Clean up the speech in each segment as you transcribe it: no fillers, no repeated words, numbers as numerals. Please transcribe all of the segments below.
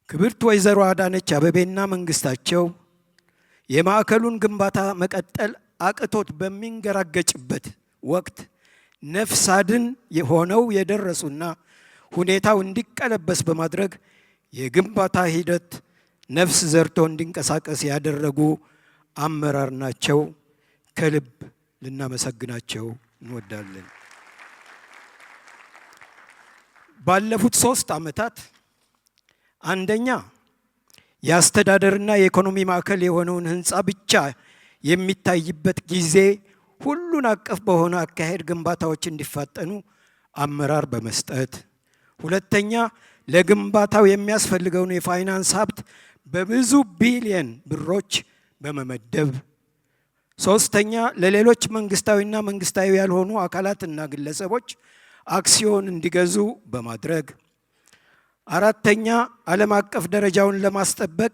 ክብርት ወይዘሮ አዳነች አቤቤና መንግስታቸው የማዕከሉን ግንባታ መቀጠል አቅቶት በሚንገራገጭበት ወቅት ነፍስ አድን ሆነው የደረሱና ሁኔታው እንዲቀለበስ በማድረግ የግንባታ ሂደት ነፍስ ዘርቶ እንዲንቀሳቀስ ያደረጉ አመራር ናቸው። ከልብ ልናመሰግናቸው እንወዳለን። ባለፉት 3 ዓመታት አንደኛ፣ የአስተዳደርና የኢኮኖሚ ማዕከል የሆነውን ህንፃ ብቻ የሚታይበት ጊዜ ሁሉን አቀፍ በሆነ አካሄድ ግንባታዎች እንዲፋጠኑ አመራር በመስጠት፣ ሁለተኛ፣ ለግንባታው የሚያስፈልገውን የፋይናንስ ሀብት በብዙ ቢሊየን ብሮች በመመደብ፣ ሶስተኛ፣ ለሌሎች መንግስታዊና መንግስታዊ ያልሆኑ አካላትና ግለሰቦች አክሲዮን እንዲገዙ በማድረግ፣ አራተኛ፣ ዓለም አቀፍ ደረጃውን ለማስጠበቅ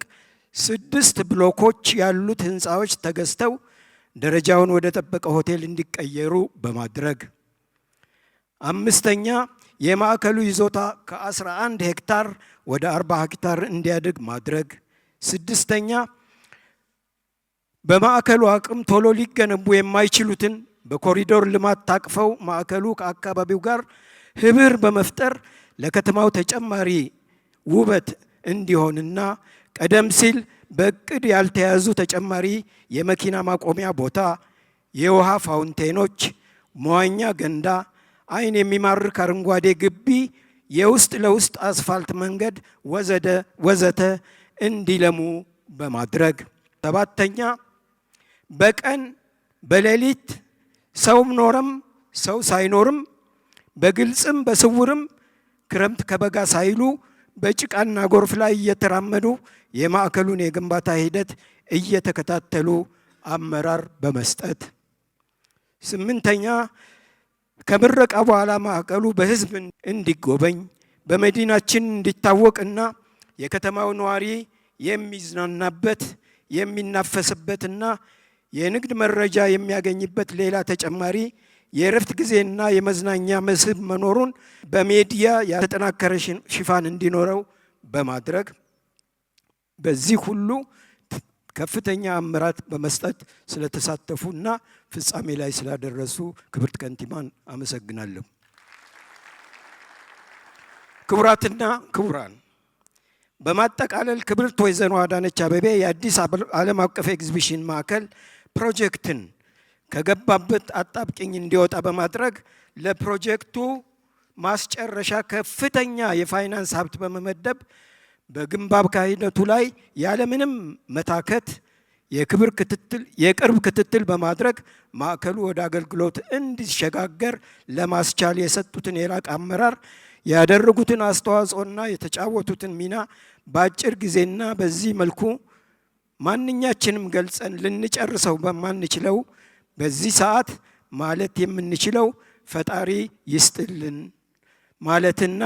ስድስት ብሎኮች ያሉት ህንፃዎች ተገዝተው ደረጃውን ወደ ጠበቀ ሆቴል እንዲቀየሩ በማድረግ፣ አምስተኛ፣ የማዕከሉ ይዞታ ከ11 ሄክታር ወደ 40 ሄክታር እንዲያድግ ማድረግ፣ ስድስተኛ፣ በማዕከሉ አቅም ቶሎ ሊገነቡ የማይችሉትን በኮሪዶር ልማት ታቅፈው ማዕከሉ ከአካባቢው ጋር ህብር በመፍጠር ለከተማው ተጨማሪ ውበት እንዲሆንና ቀደም ሲል በእቅድ ያልተያዙ ተጨማሪ የመኪና ማቆሚያ ቦታ፣ የውሃ ፋውንቴኖች፣ መዋኛ ገንዳ፣ አይን የሚማርክ አረንጓዴ ግቢ፣ የውስጥ ለውስጥ አስፋልት መንገድ ወዘተ ወዘተ እንዲለሙ በማድረግ፣ ሰባተኛ፣ በቀን በሌሊት ሰውም ኖረም ሰው ሳይኖርም በግልጽም በስውርም ክረምት ከበጋ ሳይሉ በጭቃና ጎርፍ ላይ እየተራመዱ የማዕከሉን የግንባታ ሂደት እየተከታተሉ አመራር በመስጠት፣ ስምንተኛ፣ ከምረቃ በኋላ ማዕከሉ በሕዝብ እንዲጎበኝ በመዲናችን እንዲታወቅና የከተማው ነዋሪ የሚዝናናበት፣ የሚናፈስበትና የንግድ መረጃ የሚያገኝበት ሌላ ተጨማሪ የእረፍት ጊዜና የመዝናኛ መስህብ መኖሩን በሚዲያ የተጠናከረ ሽፋን እንዲኖረው በማድረግ በዚህ ሁሉ ከፍተኛ አመራር በመስጠት ስለተሳተፉና ፍጻሜ ላይ ስላደረሱ ክብርት ከንቲባን አመሰግናለሁ። ክቡራትና ክቡራን፣ በማጠቃለል ክብርት ወይዘሮ አዳነች አቤቤ የአዲስ ዓለም አቀፍ ኤግዚቢሽን ማዕከል ፕሮጀክትን ከገባበት አጣብቂኝ እንዲወጣ በማድረግ ለፕሮጀክቱ ማስጨረሻ ከፍተኛ የፋይናንስ ሀብት በመመደብ በግንባታ ሂደቱ ላይ ያለምንም መታከት የክብር ክትትል የቅርብ ክትትል በማድረግ ማዕከሉ ወደ አገልግሎት እንዲሸጋገር ለማስቻል የሰጡትን የላቀ አመራር፣ ያደረጉትን አስተዋጽኦና የተጫወቱትን ሚና በአጭር ጊዜና በዚህ መልኩ ማንኛችንም ገልጸን ልንጨርሰው በማንችለው በዚህ ሰዓት ማለት የምንችለው ፈጣሪ ይስጥልን ማለትና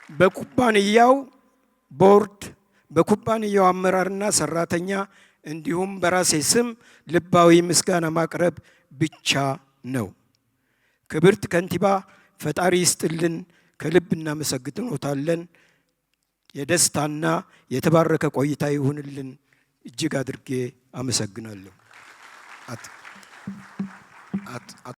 በኩባንያው ቦርድ፣ በኩባንያው አመራርና ሰራተኛ እንዲሁም በራሴ ስም ልባዊ ምስጋና ማቅረብ ብቻ ነው። ክብርት ከንቲባ ፈጣሪ ይስጥልን፣ ከልብ እናመሰግኖታለን። የደስታና የተባረከ ቆይታ ይሁንልን። እጅግ አድርጌ አመሰግናለሁ።